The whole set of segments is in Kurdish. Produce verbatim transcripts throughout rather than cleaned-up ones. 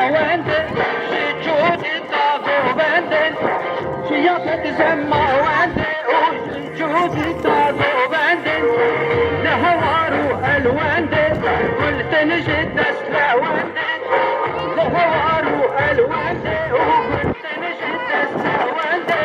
Wende, ji çûdî tago wende, ji ya pet zema wende, û ji çûdî tago wende, li hewar û el wende, gul tenê ji dest le wende, li hewar û el wende, û gul tenê ji dest le wende.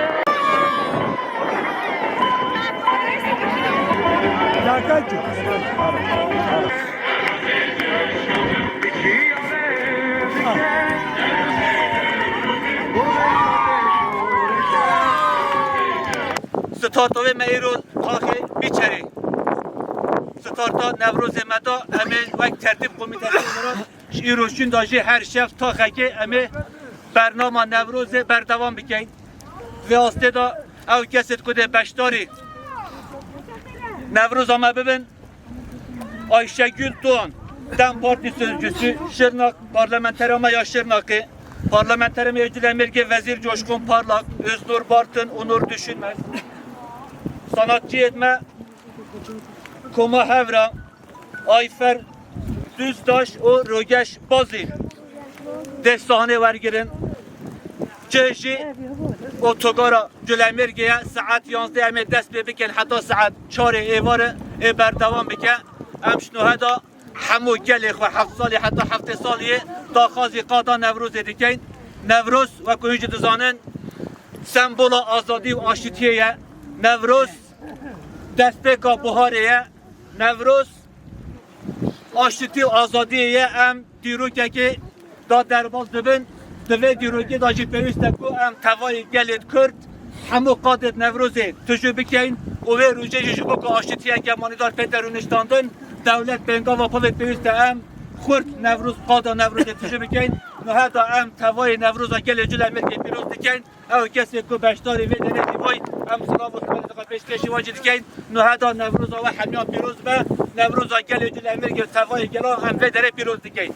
Starta wê me îro taxê Bîçerê. Starta Newrozê me da, em ê wek tertîb komîtesê miran ji îro şûnda jî her şev taxekê em ê bernama Newrozê berdewam bikeyn. Vê astê de ew kesê ku dê beşdarî Newroza me bibin, Ayşegül Doğan, DEM Parti sözcüsü, Şırnak, parlamenterê me ya Şırnakê, parlamenterê me ya Cûlemêrgê Vezîr Coşkun Parlak, Öznur Bartın, Onur Düşünmez, sanatçiyê me Koma Hevra, Ayfer Düzdaş û Rogeş Bazî dê sahnê wergirin. Cih jî otogara Cûlemêrgê ye, saet yanzdeh em ê dest pê bikin heta saet çarê êvarê ê berdewam bike. Em ji nuhe da hemû gelê xwe heft salî heta heftê salî yê daxwazî qada Newrozê dikeyn. Newroz, wek hûn jî dizanin, sembola azadî û aştiyê ye. Newroz destpêka buharê ye. Newroz aştî û azadiyê ye. Em dîrokekê da derbas dibin. Di vê dîrokê de jî pêwîst e ku em tevayê gelê Kurd hemû qadê Newrozê tijû bikeyn û wê rojê jî ji bo ku aştiyeke manîdar pê derûniştandin, dewlet pêngava xwe vê pêwîst e em xurt Newroz, qada Newrozê tijû bikeyn. Nuhe da em tevayê Newroza gelê Cûlemêrgê pîroz dikeyn. Ew kesê ku beşdarî vê derê jî bûy, em silav û rihmetê xwe pêşkêşî wan jî dikeyn. Nuhe da Newroza we hemiyan pîroz be, Newroza gelê Cûlemêrgê û tevayê gelan em vê derê pîroz dikeyn.